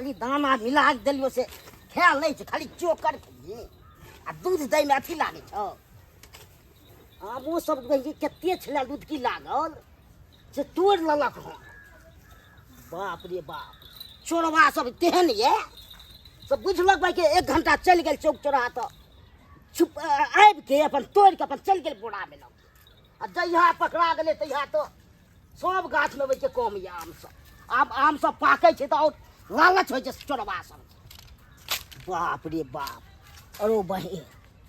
खाली दाना मिला के देलियो से खायल नहि छै, खाली चोकर खेलियै आ दूध दैमे अथी लागै छौ। आमो सब कहियै कते छलै लुदकी लागल से तोड़ि लेलक हँ। बाप रे बाप, चोरबा सब तेहन यऽ से बुझलक भाई के 1 घंटा चलि गेल चौक चौराहा तऽ छुप आबि के अपन तोड़ि के अपन चलि गेल बोरामे लऽ के। आ जहिया पकड़ा गेलै तहिया तऽ सब गाछमे होइ छै कम यऽ आम सब। आब आम सब पाकै छै तऽ आओर लालच होइ छै चोरबा सबके। बाप रे बाप, अरो बहिन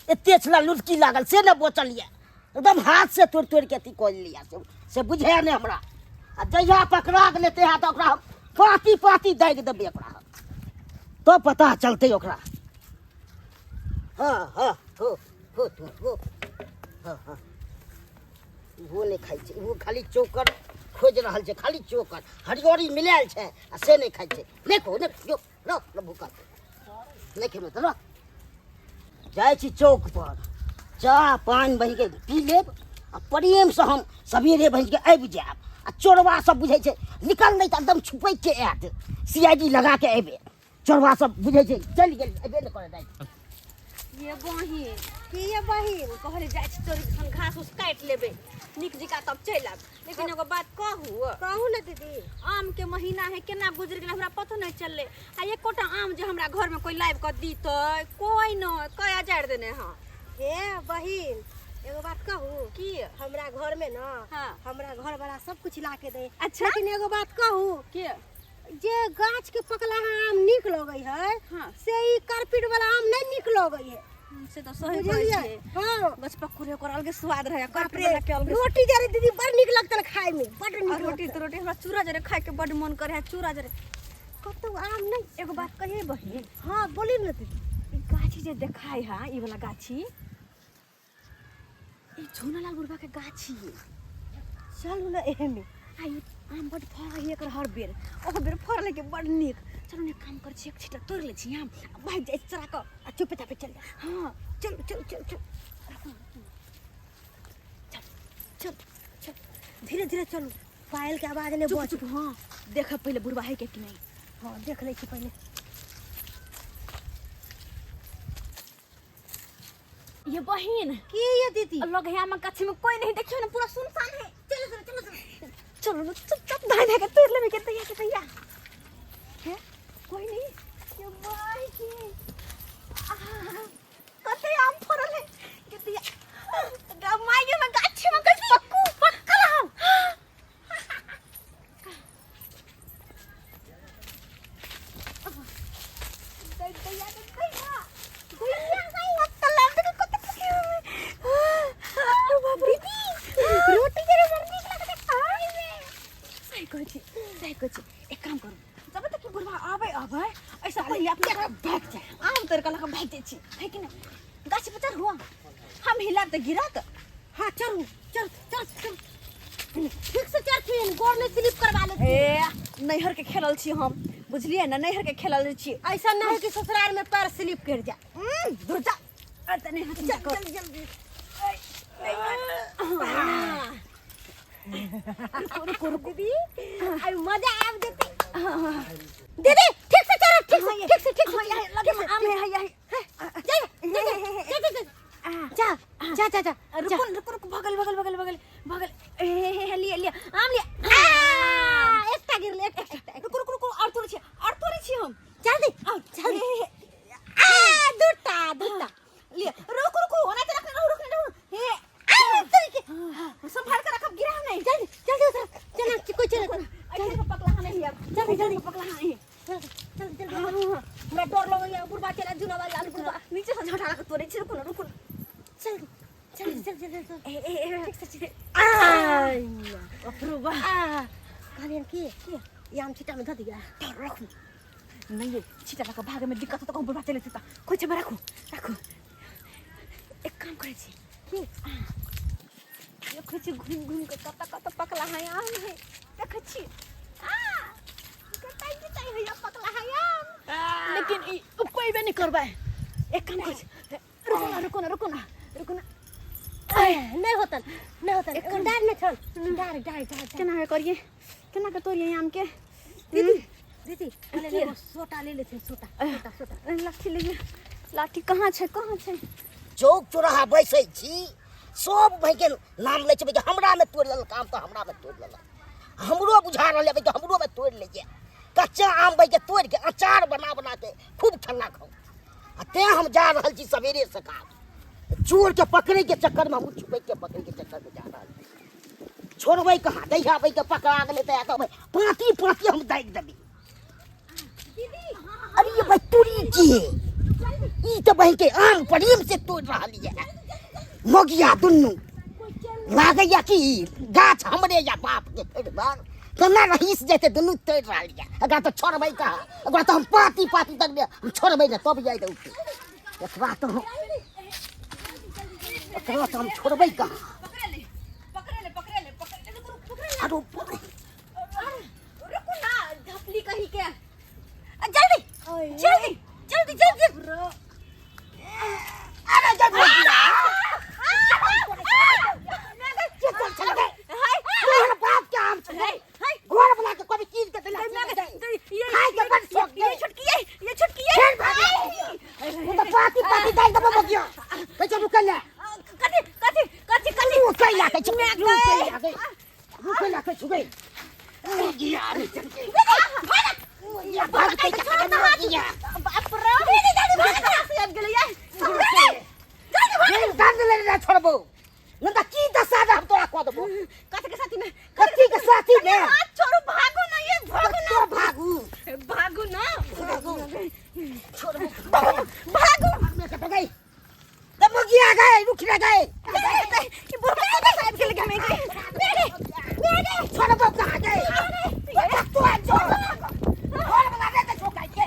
एते छला लुटकी लागल से नहि बचल यऽ, एकदम हाथ से तोड़ि तोड़ि के अथी कऽ लेलियै से बुझाय नहि हमरा। आ जहिया पकड़ा गेलै तहिया तऽ ओकरा हम पाँती पाँती दागि देबै ओकरा हम, तब पता चलतै ओकरा। हँ हँ हो हो तू हो। हँ हँ ओहो नहि खाइ छै, ओहो खाली चोकर खोजि रहल छै, खाली चोकर हरियरी मिलायल छै आ से नहि खाइ छै। नहि खो नहि जो रह रह भूखल नहि खेबै तऽ रह। जाइ छी चौक पर चाह पानि बहिके पी लेब आ प्रेमसँ हम सवेरे बहिके आबि जायब। आ चोरबा सब बुझै छै निकललै तऽ एकदम छुपैक के आयत, सी I D लगा के अयबै। चोरबा सब बुझै छै चलि गेल अयबे नहि करे राति। ये बहिन की ये बहिन कहले जाइ छी तोरी खन घास उस काटि लेबै नीक जकाँ तब चलि आयब। लेकिन एगो बात कहू। कहू ने दीदी। आम के महीना है, केना गुजरि गेलै हमरा पतो नहि चललै। आ एकोटा आम जे हमरा घर में कोई लाबि कऽ दीतै कोई नहि, कया जारि देने हँ। हे बहिन एगो बात कहू। की? हमरा घर में ना, हाँ। हमरा घर वाला सब कुछ ला के दे। अच्छा। लेकिन एगो बात कहू। की? जे गाछ के पकला आम नीक लगै है, हाँ। से ई कारपेट वाला आम नहीं नीक लगै है। से तो सही कहै बुझलियै? छियै। हाँ। गछ पक्कू रे ओकर अलगे स्वाद रहै, बाप कारपेट रे, वाला के अलगे। रोटी जरे दीदी बड़ नीक लगतन खाय में, बड़ नीक और रोटी लगतन। तो रोटी हमरा चूड़ा जरे खाय के बड़ मन करे है, चूड़ा जरे। कतौ आम नहीं। एगो बात कहिए बहिन। हाँ बोली न दीदी। ई गाछी जे देखाय है, ई वाला गाछी, ई झोनालाल बुढ़वा के गाछी है। चलू न एहमे। आ ई आम बड फड़ल है एकर हर बेर, ओहो बेर फड़ल है के बड नीक। चलू ने काम कर छी, एक छीटा तोड़ ले छी आम, आ भागि जाइ छी चोरा कऽ। आ चुपे चापे चल जा। हाँ। चलू चलू चलू चलू। चल चल चल धीरे धीरे चलू, पायल के आवाज नहीं चुप बच। चुप। हाँ देख पहले बुढ़वा है के कि नहीं। हाँ देख ले छी पहले। ये बहिन। की ये दीदी? लग है आम गाछी में कोई नहीं, देखियो ना पूरा सुनसान है। चलो चलो चलो चलो चलो ना चुपचाप धाय धाय के तोड़ लेबे के तैया के तैया। हैं कोई नहीं। ये बहिन कते आम फड़ल है के तैया। माइये में गाछी में गछ पक्कू पक्कल आम। रोटी जरे बड़ नीक लगतै खाय में। सही कहै छी, सही कहै छी। एक काम करू, जब तक कि बुढ़वा आबै आबै ऐसा पहिले अपना घर भागि जाए, आम तोड़ कऽ लऽ कऽ भागि जाइ छी, है कि नहि? गाछ पर चढ़ू, हम हिलाब तऽ गिरत। हाँ चढ़ू चढ़ चढ़ चढ़ ठीक से चढ़थिन, गोर नहीं स्लिप करवा लेथिन। ए नैहर के खेलल छी हम, बुझलियै ने, नैहर के खेलल छी। ऐसा नहीं है कि ससुराल में पैर स्लिप कर जाए। दूर जा। अरे तनी हाथ चल, कर। चल, जल्दी। रुको, रुको, रुको। दीदी, आई मजा आब जेतै। दीदी, ठीक से चढ़ो, ठीक से, ठीक से, ठीक से, हाँ, यहाँ ठीक लगे से, आम है, है, है। जा, जा, जा, जा, जा, जा, जा, जा, जा, रुको, रुको, रुको, बगल, बगल, बगल, बगल, बगल। ए, हे, हे, हे, लिए, लिए, आम लिए। आ, एकटा गिरल, एकटा, एकटा, एकटा। रुको, रुको, रुको, और तोड़ै छी, और तोड़ै छी हम। जल्दी, आओ, जल्दी। हे, हे, हे। आ, दूटा, दूटा। लिए, रुको, रुको, ओना तऽ रखने रहू, रखने रहू। हे, आ, तोड़ के। संभाल कर रखब, गिरा नहीं। जल्दी, जल्दी उतर। चल, कोई चले, चल। जल्दी, पकड़ा नहीं अब। जल्दी, जल्दी। पकड़ा नहीं। चल, चल, जल्दी। हमरा डर लगैया, बुढ़बा चला, जुना वाला बुढ़बा। नीचे से झटा के तोड़ै छी, रुकू ना, रुकू ना। चल, चल, चल, चल, चल। ए, ए, ए, ठीक से, ठीक से। आ, बाप रे बा। आ, कहलियन की, की, ई आम छिट्टा में धऽ दिया। डर रखू। नहीं ये छिट्टा लऽ कऽ भागै में दिक्कत होतौ, कहूँ बुढ़बा चलि जेतै। खोइछा में राखू, राखू। एक काम करै छी। की? देखै छी घुमि घुमि कऽ कतऽ कतऽ पकला है आम है। देखै छी। आ, कतऽ कतऽ है पकला है आम। लेकिन ई उपैबे नहि करबै। एक काम करै छी। रुको ना, रुको ना, रुको ना, रुको ना। नहीं होतन, नहीं होतन। एक एगो डार में छल। डार, डार, डार, डार। केना के करिए? केना के तोड़िए आम के? दीदी, दीदी पहिले की? एगो सोटा ले लेथिन सोटा सोटा सोटा लाठी ले लाठी कहाँ छै कहाँ छै चौक चौराहा बैसै छी सब भाइके नाम लै छै भाइ हमरामे तोड़ि लेलक आम तऽ हमरामे तोड़ि लेलक हमरो बुझा रहल यऽ भाइ हमरोमे तोड़ि लैए कच्चा आम भाइके तोड़िके अचार बना बनाके खूब खेलक हम आ तेँ हम जा रहल छी सवेरे सकाल चोरके पकड़ैके चक्करमे हमहूँ छुपैके पकड़ैके चक्करमे जा रहल छी छोड़बै कहाँ जहिया भाइके पकड़ा गेलै तहिया कहबै पाँति पाँति हम दागि देबै अरे ये भाई तुरी की ई तऽ बहिन के आम प्रेम से तोड़ रहल ये मोगिया दुनू लागैया कि गाछ हमरे या बाप के फेर बार केना रहीस जेते दुनू तोड़ रहल ये एकरा तऽ छोड़बै कहाँ एकरा तऽ हम पाती पाती तक हम छोड़बै ने तब जाय दौते एकरा तऽ हम एकरा तऽ हम छोड़बै कहाँ पकड़े ले पकड़े ले पकड़े ले पकड़े ले रुको पकड़े ले आरो रुको ना झपली कहीं के आ, जल्दी जल्दी जल्दी जल्दी अरे जल्दी तोहर बाप के आम छलै घर बना के कभी कीन के देला खाय के बड़ शौक ये छोटकी ये ये छोटकी ये फेर भागे ओ तऽ पाती पाती दाइ देबो बगिया कैसे रुकल ले कथी कथी कथी कथी रुकै ला कहै छै रुकै ला गई रुकै ला कहै छै गई मुर्गिया रे चलके मुर्गिया भागतै मुर्गिया बाप रे जल्दी भाग से आबि गेलै ये फेर दंड ले ले छोड़बो न तऽ की दशा दे हम तोरा कऽ देबो कथी के साथी में कथी के साथी में हाथ छोड़ो भागो ना ये भागो ना तो भागू भागो ना भागू छोड़बो भागो हमे के तो गई त मुर्गिया गए रुक रे गए ये बुढ़वा कतऽ से आबि गेलै हमे के छोड़बो कहाँ गए तो छोड़ घर वाला दे दे छोकाई के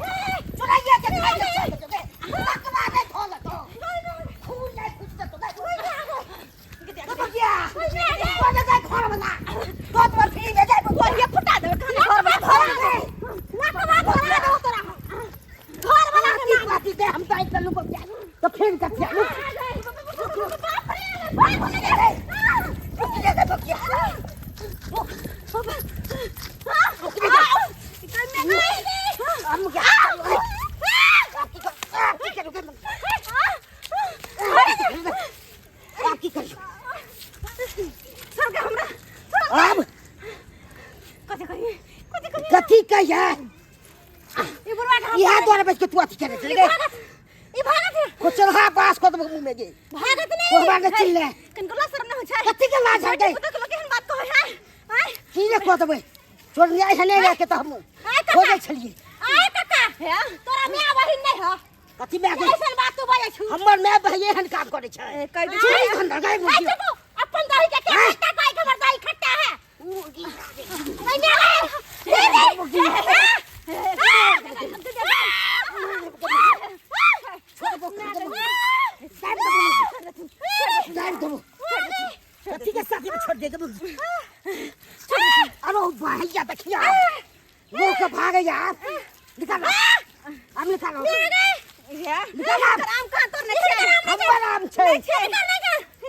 चुराइया के खाइ के चल के बकवा दे धोल तो खून नहीं कुछ तो गए मुर्गिया कोने गए घर वाला तो तो फ्री में जाए गोलिया फुटा देबै कहाँ घर में घर नाकवा घर देबो तोरा घर वाला की बाती दे हम दाई चलू बगिया तो फिर कथिया रुक रुक ले गए बगिया रुक रुक ले गए हम क्या आप की करो आप की करो अब कथी कही कथी कही कथी कहिया ई बुढ़वा के इहा द्वारा बैठ के तू अथी करे चल गए ई भागत है कोचरहा बास को मुंह में गे भागत नहीं कोहबा के चिल्ले कनको लाज शरम न होइ छै कथी के लाज हटे पुतोह के लोग केहन बात कहै है आँय की ने कह देबै चोर न्याय हने रह के त हम आय काका खोजै छलियै आय काका हे तोरा माय बहिन नहीं ह कथी माय गई ऐसन बात तू बजै छु हमर माय बहिन एहन काम करै छै ए, कहि दै चोरी छियै। धंधा गई आय मुर्गी चुप अपन दही के के आय। खट्टा कहै के हमर दही खट्टा है मुर्गी नहीं माय दे दे मुर्गी छोड़बो दाब देबो कथी के साथी में छोड़ दे देबो अरे भैया देखिया वो के भागे यार निकालो हम निकालो हे निकाल आम। हिनकर आम कहाँ तोड़ने छै हमर आम छै नहि छै हिनकर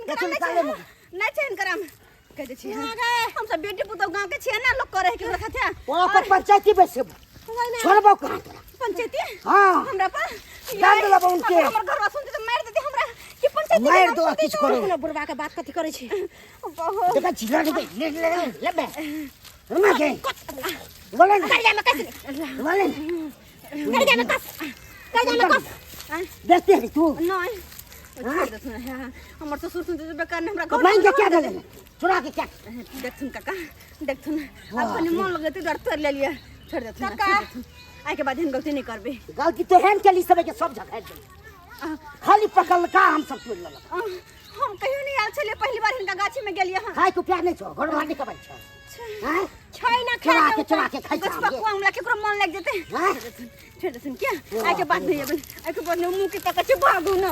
देखियौ आम निकाले नहि छै नहि छै हिनकर आम कहि दै छियै हम सब बेटी पुतोह गाँव के छियै ने लोक करै है कि रखा छै ओकरा पर पंचायती बैसेबो छोड़बो कहाँ तोरा पंचायती हाँ हमरा पर दंड लेबो उनके। हमर घरवा सुनते तऽ मारि देते हमरा कि पंचायती मारि के दो बात किछु सुनते करो ना बुढ़वा के बात कथी करै छी बहुत देखा छिला रे ले ले ले बे रुमा के बोले ना करिया में कस बोले करिया में कस करिया में कस देखते है तू नहीं छोड़ देथुन हाँ, हमर ससुर सुनते तऽ बेकार ने हमरा घर मांग के क्या देले चुरा के क्या देखथुन काका देखथुन आब कनि मन लगतै डर तोड़ि लेलियै छोड़ देथुन काका। छोड़ देथुन आइके बाद एहन गलती नहि करबै गलती तो हेन केली सब के सब झखाइ देले खाली पकड़लका हम सब तोड़ लेलक हम कहियो नहि आयल छलियै पहिली बार हिनका गाछीमे गेलियै हँ खाय के उपाय नहि छौ घर बाहर नहि कमाइ छौ आँय? छै ना चोरा खाय के चोरा के खाइ छौ गछपक्कू आम ला केकरो मन लागि जेतै आँय? छोड़ देथुन क्या आइके बाद नहि एबै आइके बाद नहि मुँह के तकै छै भागू न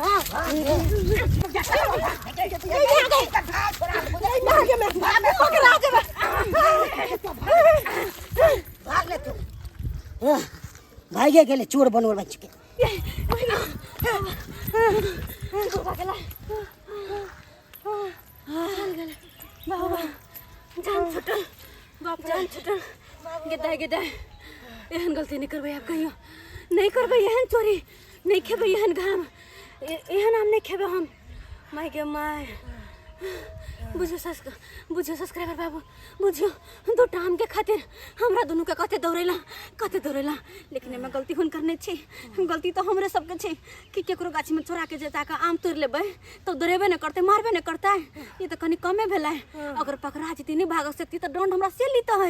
भाग ले तू भागे गेलै चोर बनोर बच के बाबा जान छुटल बाप जान छुटल गेदाय गेदाय एहन गलती नहि करबै आब कहियो नहि करबै एहन चोरी नहि खेबै एहन घाम एहन आम नहि खेबै हम माय गे माय बुझियौ सस बुझियौ सब्सक्राइबर बाबू बुझियौ दूटा आमके खातिर हमरा दुनूके कते दौड़ेला कते दौड़ेला लेकिन एहिमे गलती हुनकर नहि छै गलती तऽ हमरे सबके छै कि केकरो गाछीमे चोराके जे जाकऽ आम तोड़ि लेबै तऽ दौड़ेबे नहि करतै मारबे नहि करतै ई तऽ कनि कमे भेलै अगर पकड़ा जेतै नहि भागल सकती तऽ दण्ड हमरा से लीतै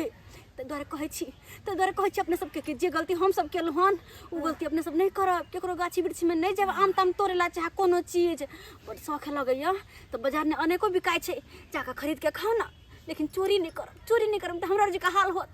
ताहि दुआरे कहै छी ताहि दुआरे कहै छी अपने सबके कि जे गलती हमसब केलहुँ हन ओ गलती अपने सब नहि करब केकरो गाछी वृक्षीमे नहि जायब आम ताम तोड़ै ला चाहे कोनो चीज बड शौख लगैया तऽ बाजारमे अनेको बिकाइ छै जाकऽ खरीदके खाउ ने लेकिन चोरी नहि करब चोरी नहि करब तऽ हमरा आर जकाँ हाल होत।